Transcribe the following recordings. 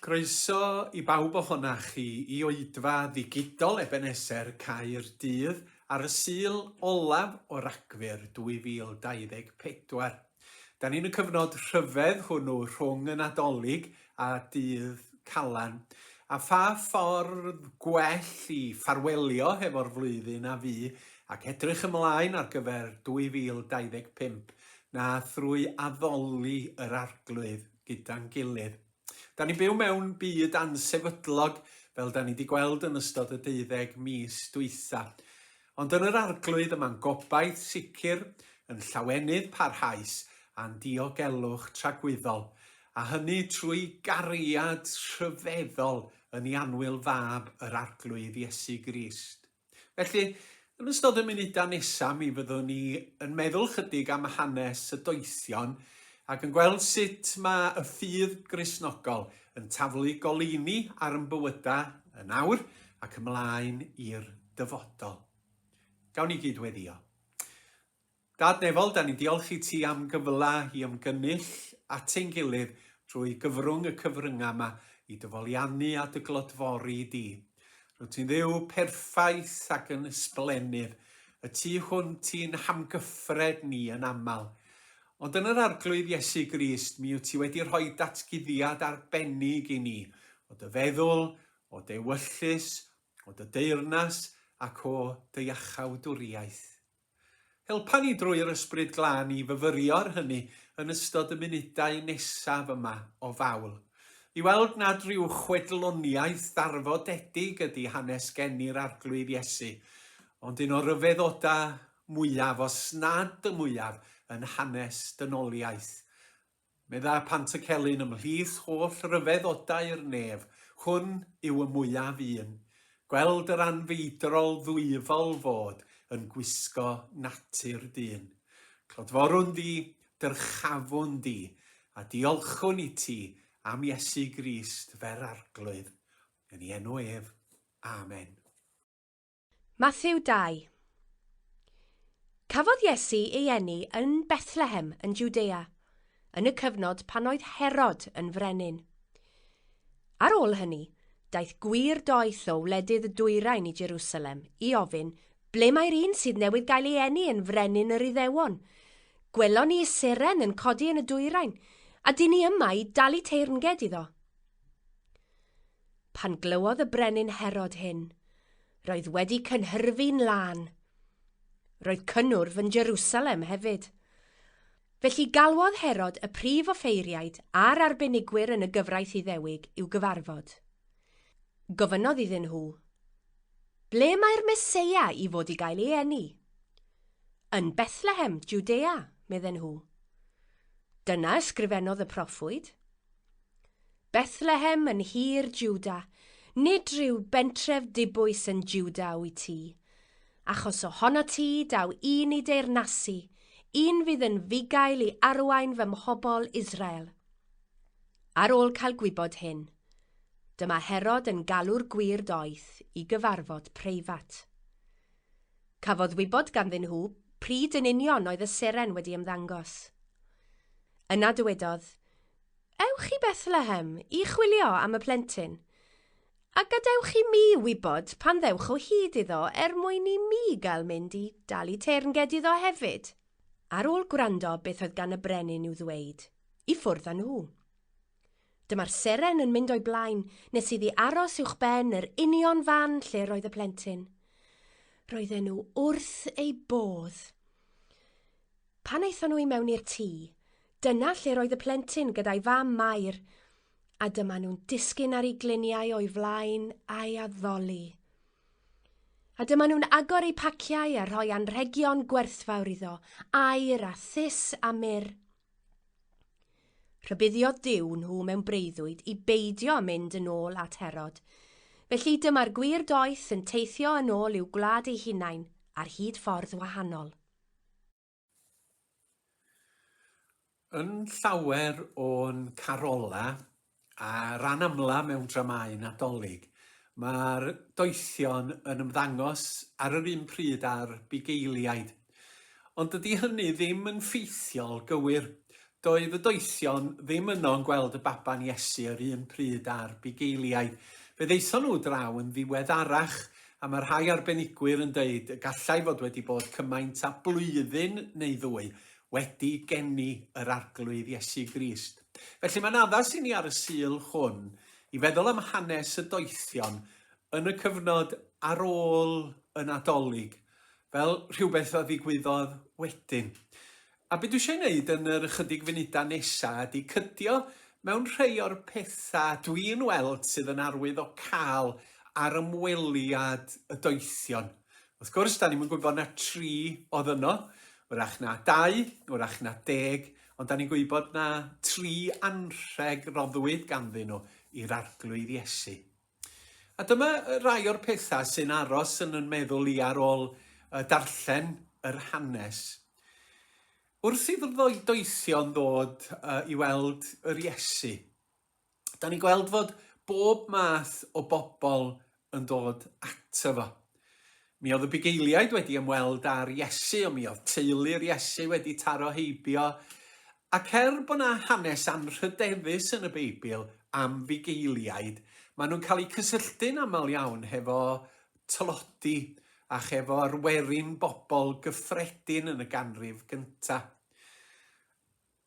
Croeso i bawb ohonach chi i oedfa ddigidol Ebeneser Caerdydd ar y Sul olaf o Ragfyr 2024. Da ni'n y cyfnod rhyfedd hwnnw rhwng y Nadolig a Dydd Calan, a pha ffordd gwell i ffarwelio hefo'r flwyddyn a fu ac edrych ymlaen ar gyfer 2025 na thrwy addoli yr Arglwydd gyda'n gilydd. Da ni'n byw mewn byd ansefydlog, fel da ni wedi gweld yn ystod y deuddeg mis dwytha. Ond yn yr Arglwydd y mae'n gobaith sicr, yn llawenydd parhaus, a'n diogelwch tragwyddol, a hynny trwy gariad rhyfeddol yn ei annwyl Fab yr Arglwydd Iesu Grist. Felly, yn ystod y munudau nesaf, mi fyddwn ni yn meddwl chydig am hanes y doethion ac yn gweld sut mae y ffydd Gristnogol yn taflu goleuni ar yn bywydau yn awr ac ymlaen i'r dyfodol. Gawn ni gyd weddio. Dad Nefol, da ni'n diolch i ti am gyfle i ymgynnull at ein gilydd drwy gyfrwng y cyfryngau yma i dy foliannu a dy glodfori di. Rwyt ti'n Dduw perffaith ac yn ysblennydd, y tu hwnt i'n hamgyffred ni yn aml. Ond yn yr Arglwydd Iesu Grist, mi wyt ti wedi rhoi datguddiad arbennig i ni, o dy feddwl, o dy ewyllys, o dy deyrnas ac o dy iachawdwriaeth. Helpa ni drwy'r Ysbryd Glân i fyfyrio ar hynny yn ystod y munudau nesaf yma o fawl. I weld nad rhyw chwedloniaeth ddarfodedig ydy hanes geni'r Arglwydd Iesu, ond un o ryfeddodau mwyaf, os nad y mwyaf, yn hanes dynoliaeth. Meddai Pantycelyn, Ymhlith holl ryfeddodau'r nef, hwn yw y mwyaf un, gweld yr anfeidrol ddwyfol fod yn gwisgo natur dyn. Clodforwn di, dyrchafwn di, a diolchwn i ti am Iesu Grist fer Arglwydd. Yn ei enw ef. Amen. Mathew 2. Cafodd Iesu ei eni yn Bethlehem yn Jwdea, yn y cyfnod pan oedd Herod yn frenin. Ar ôl hynny, daeth gwir doeth o wledydd y dwyrain i Jerusalem i ofyn, Ble mae'r un sydd newydd gael ei eni yn frenin yr Iddewon? Gwelon ni seren yn codi yn y dwyrain, a dyn ni yma i dalu teyrnged iddo. Pan glywodd y brenin Herod hyn, roedd wedi cynhyrfu'n lân. Roedd cynnwrf yn Jerusalem hefyd. Felly galwodd Herod y prif offeiriaid a'r arbenigwyr yn y gyfraith Iddewig i'w gyfarfod. Gofynnodd iddyn nhw, Ble mae'r Meseia i fod i gael ei eni? Yn Bethlehem, Jwdea, medden nhw. Dyna ysgrifennodd y proffwyd. Bethlehem yn nhir Jwda, nid rhyw bentref dibwys yn Jwda wyt ti. Achos ohonot ti daw un i deyrnasu, un fydd yn fugail i arwain fy mhobl Israel. Ar ôl cael gwybod hyn, dyma Herod yn galw'r gwir doeth i gyfarfod preifat. Cafodd wybod ganddyn nhw pryd yn union oedd y seren wedi ymddangos. Yna dywedodd, Ewch i Bethlehem i chwilio am y plentyn, a gadewch i mi wybod pan ddewch o hyd iddo er mwyn i mi gael mynd i dalu teyrnged iddo hefyd. Ar ôl gwrando beth oedd gan y brenin i'w ddweud, i ffwrdd â nhw. Dyma'r seren yn mynd o'i blaen nes iddi aros uwchben yr union fan lle roedd y plentyn. Roedden nhw wrth eu bodd. Pan aethon nhw i mewn i'r tŷ, dyna lle roedd y plentyn gyda'i fam Mair, a dyma nhw'n disgyn ar ei gliniau o'i flaen a'i addoli. A dyma nhw'n agor eu paciau a rhoi anrhegion gwerthfawr iddo, aur a thus a myrr. Rhybuddiodd Duw nhw mewn breuddwyd i beidio â mynd yn ôl at Herod. Felly dyma'r gwir doeth yn teithio yn ôl i'w gwlad eu hunain ar hyd ffordd wahanol. Yn llawer o'n carolau, a ran amla mewn dramâu Nadolig, mae'r doethion yn ymddangos ar yr un pryd â'r bugeiliaid. Ond dydy hynny ddim yn ffeithiol gywir. Doedd y doethion ddim yno yn gweld y baban Iesu yr un pryd â'r bugeiliaid. Fe ddaethon nhw draw yn ddiweddarach, a mae rhai arbenigwyr yn deud y gallai fod wedi bod cymaint â blwyddyn neu ddwy wedi geni yr Arglwydd Iesu Grist. Felly mae'n addas i ni ar y Sul hwn i feddwl am hanes y doethion yn y cyfnod ar ôl y Nadolig, fel rhywbeth a ddigwyddodd wedyn. A be dwi eisiau ei wneud yn yr ychydig funudau nesaf ydy cydio mewn rhai o'r pethau dwi'n weld sydd yn arwydd o cael ar ymweliad y doethion. Wrth gwrs, da ni'm yn gwybod na tri oedd yno, wrach na dau, wrach na deg, ond da ni'n gwybod na tri anrheg roddwyd ganddyn nhw i'r Arglwydd Iesu. A dyma rai o'r pethau sy'n aros yn yn meddwl i ar ôl darllen yr hanes. Wrth i doethion ddod i weld yr Iesu, da ni'n gweld fod bob math o bobl yn dod ato fo. Mi oedd y bugeiliaid wedi ymweld â'r Iesu, ond mi oedd teulu'r Iesu wedi taro heibio. Ac er bod 'na hanes anrhydeddus yn y Beibl am fugeiliaid, maen nhw'n cael eu cysylltu'n aml iawn hefo tlodi a hefo'r werin bobl gyffredin yn y ganrif gyntaf.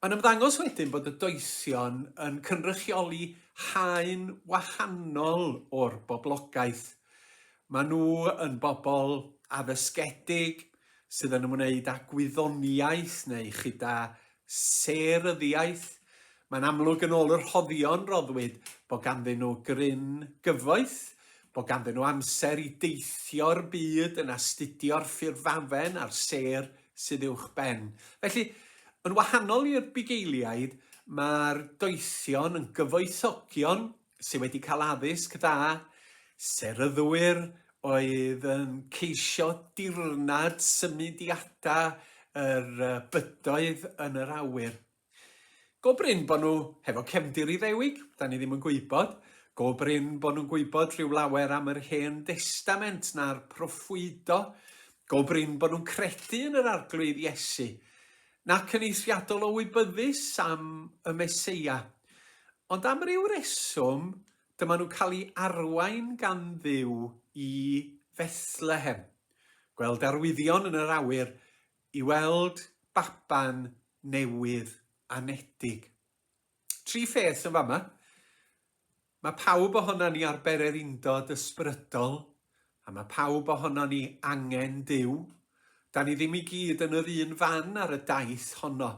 Mae'n ymddangos wedyn bod y doethion yn cynrychioli haen wahanol o'r boblogaeth. Maen nhw yn bobl addysgedig sydd yn ymwneud â gwyddoniaeth neu chyda seryddiaeth. Mae'n amlwg yn ôl y rhoddion roddwyd bod ganddyn nhw gryn gyfoeth, bod ganddyn nhw amser i deithio'r byd yn astudio'r ffurfafen a'r sêr sydd uwch ben. Felly, yn wahanol i'r bugeiliaid, mae'r doethion yn gyfoethogion sydd wedi cael addysg dda, seryddwyr oedd yn ceisio dirnad symudiadau yr bydoedd yn yr awyr. Go brin bod nhw hefo cefndir Iddewig, da ni ddim yn gwybod. Go brin bod nhw'n gwybod rhyw lawer am yr Hen Destament na'r proffwydo. Go brin bod nhw'n credu yn yr Arglwydd Iesu, nac yn eithriadol o wybyddus am y Meseia. Ond am ryw reswm, dyma nhw'n cael ei arwain gan Dduw i Fethlehem. Gweld arwyddion yn yr awyr i weld baban newydd anedig. Tri pheth yn fama. Mae pawb ohono ni ar bererindod ysbrydol, a mae pawb ohono ni angen Duw. Da ni ddim i gyd yn yr un fan ar y daith honno.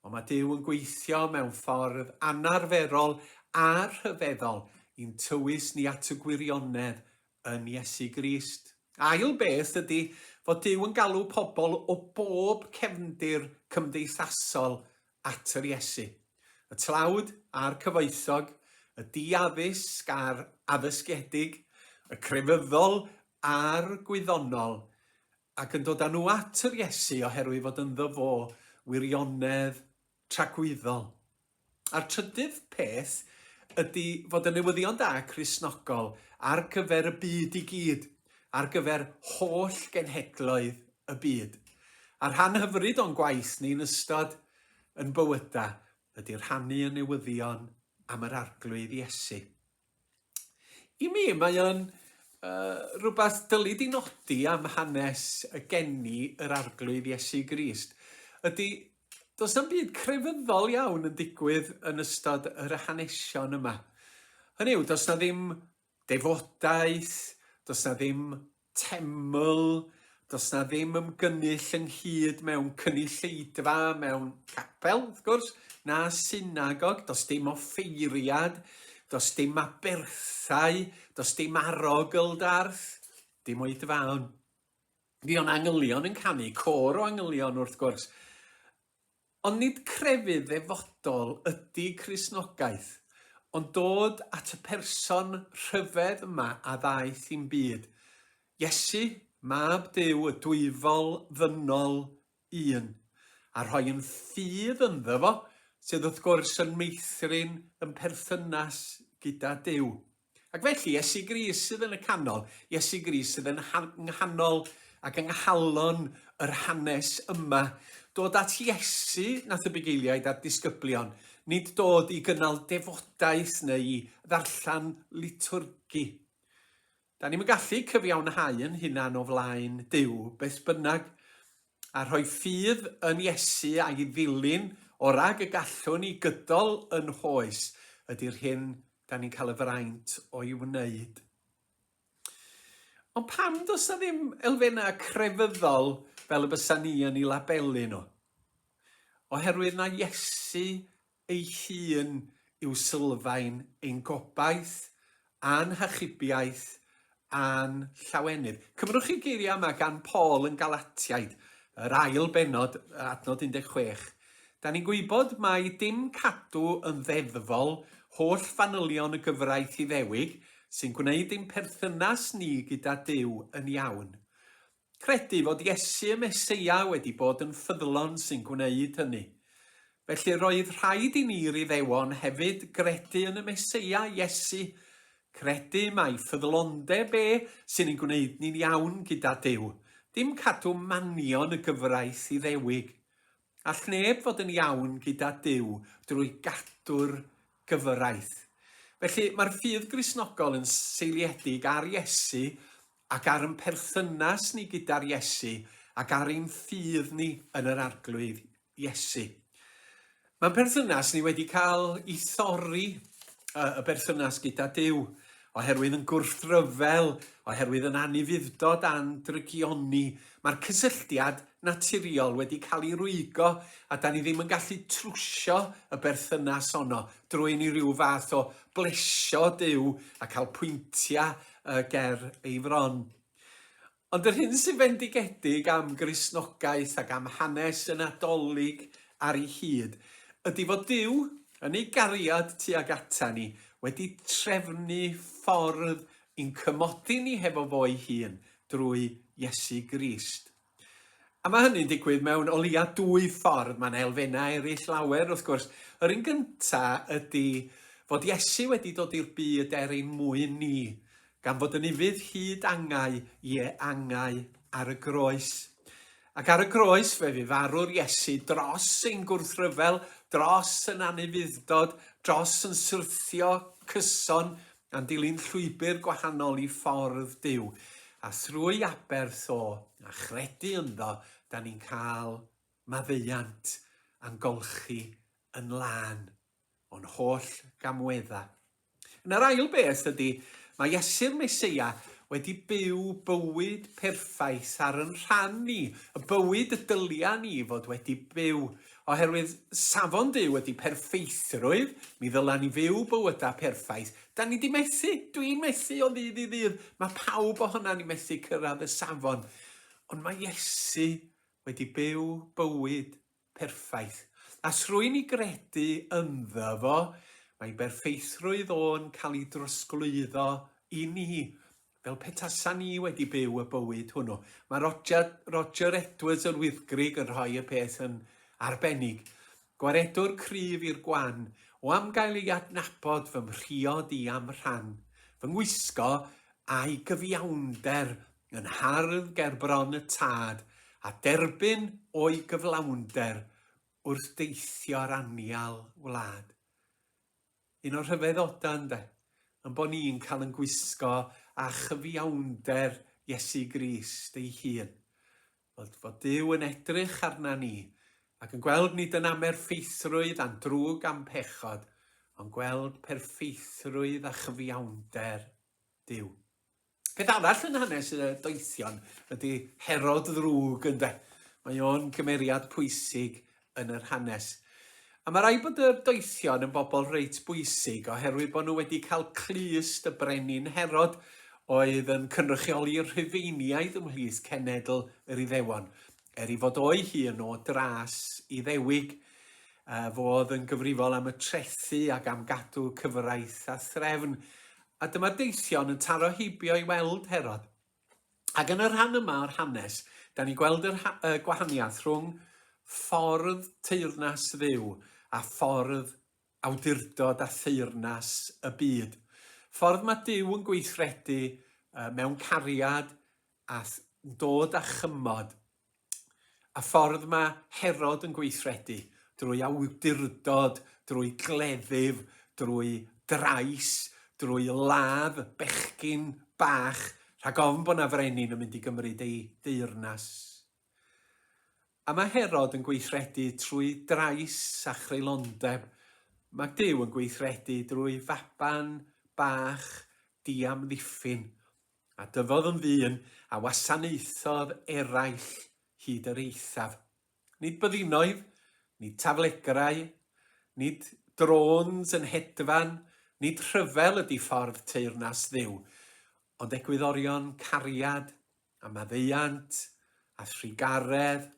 Ond mae Duw yn gweithio mewn ffordd anarferol a rhyfeddol i'n tywys ni at y gwirionedd yn Iesu Grist. Ail beth ydy fod Duw yn galw pobl o bob cefndir cymdeithasol at yr Iesu. Y tlawd a'r cyfoethog, y diaddysg a'r addysgedig, y crefyddol a'r gwyddonol, ac yn dod â nhw at yr Iesu oherwydd fod ynddo fo wirionedd tragwyddol. A'r trydydd peth ydy fod y newyddion da Cristnogol ar gyfer y byd i gyd, ar gyfer holl genhedloedd y byd. A rhan hyfryd o'n gwaith ni yn ystod yn bywydau ydy rhannu y newyddion am yr Arglwydd Iesu. I mi, mae o'n uh, rhywbeth dylid i nodi am hanes y geni yr Arglwydd Iesu Grist, ydy does na'm byd crefyddol iawn yn digwydd yn ystod yr hanesion yma. Hynny yw, does na ddim defodaeth, does na ddim teml, does 'na ddim ymgynnull ynghyd mewn cynulleidfa, mewn capel, wrth gwrs, na synagog, does dim offeiriad, does dim aberthau, does dim arogl darth, dim oedfaon. Fuon angylion yn canu, côr o angylion wrth gwrs. Ond nid crefydd ddefodol ydy Cristnogaeth, ond dod at y person rhyfedd yma a ddaeth i'n byd, Iesu, Mab Duw, y dwyfol ddynol un, a rhoi yn ffydd ynddo fo, sydd wrth gwrs yn meithrin yn perthynas gyda Duw. Ac felly, Iesu Grist sydd yn y canol, Iesu Grist sydd yn nghanol ac yng nghalon yr hanes yma. Dod at Iesu nath y bugeiliaid a'r disgyblion, nid dod i gynnal defodaeth neu i ddarllen litwrgi. Da ni'm yn gallu cyfiawnhau yn hunan o flaen Duw, beth bynnag, a rhoi ffydd yn Iesu a'i ddilyn orag y gallwn i gydol yn hoes ydy'r hyn da ni'n cael y fraint o'i wneud. Ond pam does na ddim elfennau crefyddol fel y bysa ni yn ei labelu nhw? Oherwydd na Iesu ei hun yw sylfaen ein gobaith a'n hachubiaeth a'n llawenydd. Cymrwch chi'r geiriau yma gan Paul yn Galatiaid, yr ail bennod, adnod 16. Da ni'n gwybod mai dim cadw yn ddeddfol holl fanylion y gyfraith Iddewig sy'n gwneud ein perthynas ni gyda Duw yn iawn. Credu fod Iesu y Meseia wedi bod yn ffyddlon sy'n gwneud hynny. Felly roedd rhaid i ni'r Iddewon hefyd gredu yn y Meseia, Iesu. Credu mai ffyddlondeb e sy'n ein gwneud ni'n iawn gyda Duw, dim cadw manion y gyfraith Iddewig. All neb fod yn iawn gyda Duw drwy gadw'r gyfraith. Felly, mae'r ffydd Gristnogol yn seiliedig ar Iesu ac ar ein perthynas ni gyda'r Iesu ac ar ein ffydd ni yn yr Arglwydd Iesu. Mae'n perthynas ni wedi cael ei thorri, y berthynas gyda Duw, oherwydd yn gwrthryfel, oherwydd yn anufudd-dod a'n drygioni. Mae'r cysylltiad naturiol wedi cael ei rwygo a da ni ddim yn gallu trwsio y berthynas honno drwy ni ryw fath o blesio Duw a cael pwyntiau ger ei fron. Ond yr hyn sy'n fendigedig am Gristnogaeth ac am hanes y Nadolig ar ei hyd ydy fod Duw, yn ei gariad tuag ata ni, wedi trefnu ffordd i'n cymodi ni hefo fo'i hun drwy Iesu Grist. A mae hynny'n digwydd mewn o leia dwy ffordd. Mae yna elfennau eraill lawer, wrth gwrs. Yr un gynta ydy fod Iesu wedi dod i'r byd er ein mwyn ni, gan fod yn ufudd hyd angau, ie, angau ar y groes. Ac ar y groes fe fu farw'r Iesu dros ein gwrthryfel, dros yn anufudd-dod, dros yn syrthio cyson Gan dilyn llwybr gwahanol i ffordd Duw, a thrwy aberth o, a chredu ynddo, da ni'n cael maddeuant a'n golchi yn lân o'n holl gamweddau. Yna'r ail beth ydy, mae Iesu'r Meseia wedi byw bywyd perffaith ar yn rhan ni, y bywyd y dylia ni fod wedi byw. Oherwydd safon Duw ydy perffeithrwydd, mi ddyla ni fyw bywydau perffaith. Da ni di methu, dwi'n methu o ddydd i ddydd, mae pawb ohona ni methu cyrraedd y safon. Ond mae Iesu wedi byw bywyd perffaith. A thrwy ni gredu ynddo fo, mae berffeithrwydd o'n cael ei drosglwyddo i ni, fel petasa ni wedi byw y bywyd hwnnw. Mae Roger, Roger Edwards o'r Wyddgrug yn rhoi y peth yn arbennig. Gwaredwr cryf i'r gwan, o am gael ei adnabod fy mhriod i am rhan, fy ngwisgo a'i gyfiawnder yn hardd ger bron y tad, a derbyn o'i gyflawnder wrth deithio'r anial wlad. Un o'r rhyfeddodau, ynde, yn bod ni'n cael yn gwisgo â chyfiawnder Iesu Grist ei hun. Fod, fod Duw yn edrych arna ni ac yn gweld nid yn amerffeithrwydd a'n drwg am pechod, ond gweld perffeithrwydd a chyfiawnder Duw. Peth arall yn hanes y doethion ydy Herod ddrwg, ynde? Mae o'n gymeriad pwysig yn yr hanes. A mae rhaid bod y doethion yn bobl reit bwysig oherwydd bod nhw wedi cael clust y brenin Herod oedd yn cynrychioli'r Rhufeiniaid ymhlith cenedl yr Iddewon, er ei fod o'i hun o dras Iddewig. Fo oedd yn gyfrifol am y trethu ac am gadw cyfraith a threfn. A dyma'r deithion yn taro heibio i weld Herod. Ac yn y rhan yma o'r hanes, da ni'n gweld yr y gwahaniaeth rhwng ffordd teyrnas Dduw a ffordd awdurdod a theyrnas y byd. Ffordd mae Duw yn gweithredu mewn cariad a yn dod â chymod, a ffordd mae Herod yn gweithredu drwy awdurdod, drwy gleddyf, drwy drais, drwy ladd bechgyn bach, rhag ofn bod 'na frenin yn mynd i gymryd ei deyrnas. A mae Herod yn gweithredu trwy drais a chreulondeb. Mae Duw yn gweithredu drwy faban bach diamddiffyn, a dyfodd yn ddyn a wasanaethodd eraill hyd yr eithaf. Nid byddinoedd, nid taflegrau, nid drôns yn hedfan, nid rhyfel ydy ffordd teyrnas Dduw, ond egwyddorion cariad a maddeuant a thrugaredd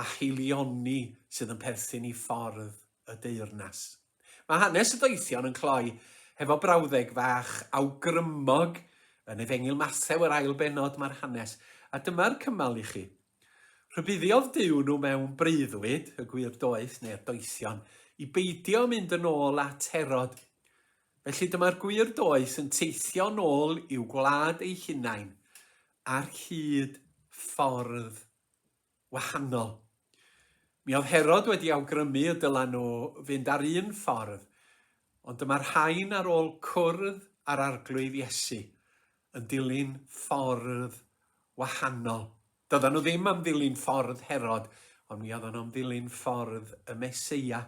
a haelioni sydd yn perthyn i ffordd y deyrnas. Mae hanes y doethion yn cloi hefo brawddeg fach awgrymog yn Efengyl Mathew, yr ail bennod mae'r hanes, a dyma'r cymal i chi. Rhybuddiodd Duw nhw mewn breuddwyd, y gwir doeth, neu'r doethion, i beidio mynd yn ôl at Herod. Felly dyma'r gwir doeth yn teithio nôl i'w gwlad eu hunain ar hyd ffordd wahanol. Mi oedd Herod wedi awgrymu y dyla nhw fynd ar un ffordd, ond dyma'r rhain ar ôl cwrdd â'r Arglwydd Iesu yn dilyn ffordd wahanol. Doedden nhw ddim am ddilyn ffordd Herod, ond mi oedden nhw am ddilyn ffordd y Meseia.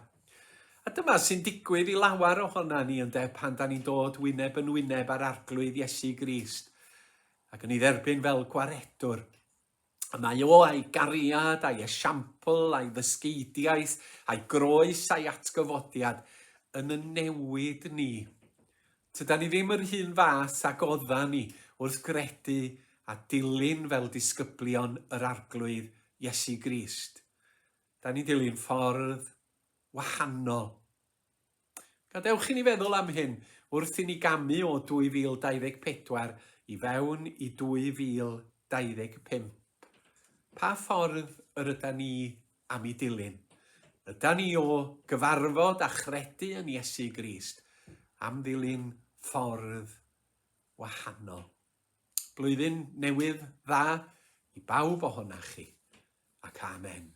A dyma sy'n digwydd i lawer ohona ni ynde, pan da ni'n dod wyneb yn wyneb â'r Arglwydd Iesu Grist, ac yn ei dderbyn fel gwaredwr. Y mae o a'i gariad, a'i esiampl, a'i ddysgeidiaeth, a'i groes, a'i atgyfodiad yn y newid ni. Tydan ni ddim yr un fath ag oddan ni wrth gredu a dilyn fel disgyblion yr Arglwydd Iesu Grist. Da ni'n dilyn ffordd wahanol. Gadewch i ni feddwl am hyn wrth i ni gamu o 2024 i fewn i 2025. Pa ffordd yr yda ni am ei dilyn? Yda ni o gyfarfod a chredu yn Iesu Grist am ddilyn ffordd wahanol? Blwyddyn newydd dda i bawb ohonach chi, ac amen.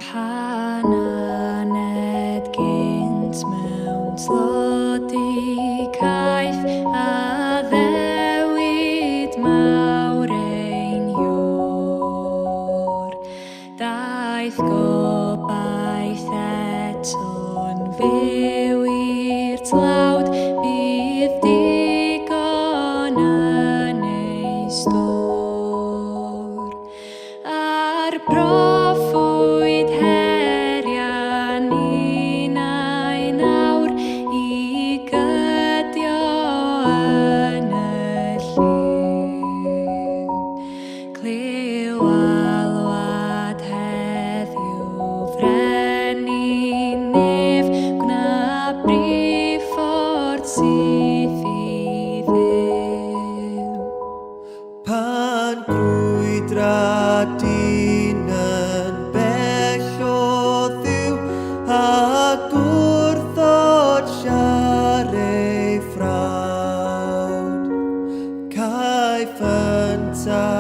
Pan aned gynt mewn tlodi caeth addewid mawr ein Iôr. Daeth gobaith eto'n fyw i'r tlawd, bydd digon yn ei stôr. A'r proffwyd heria ninnau nawr i gydio yn y lliw. Clyw alwad heddiw, Frenin Nef, gwna briffordd syth i Dduw. Pan grwydra dyn yn bell o Dduw, a gwrthod siar ei frawd, caiff yntau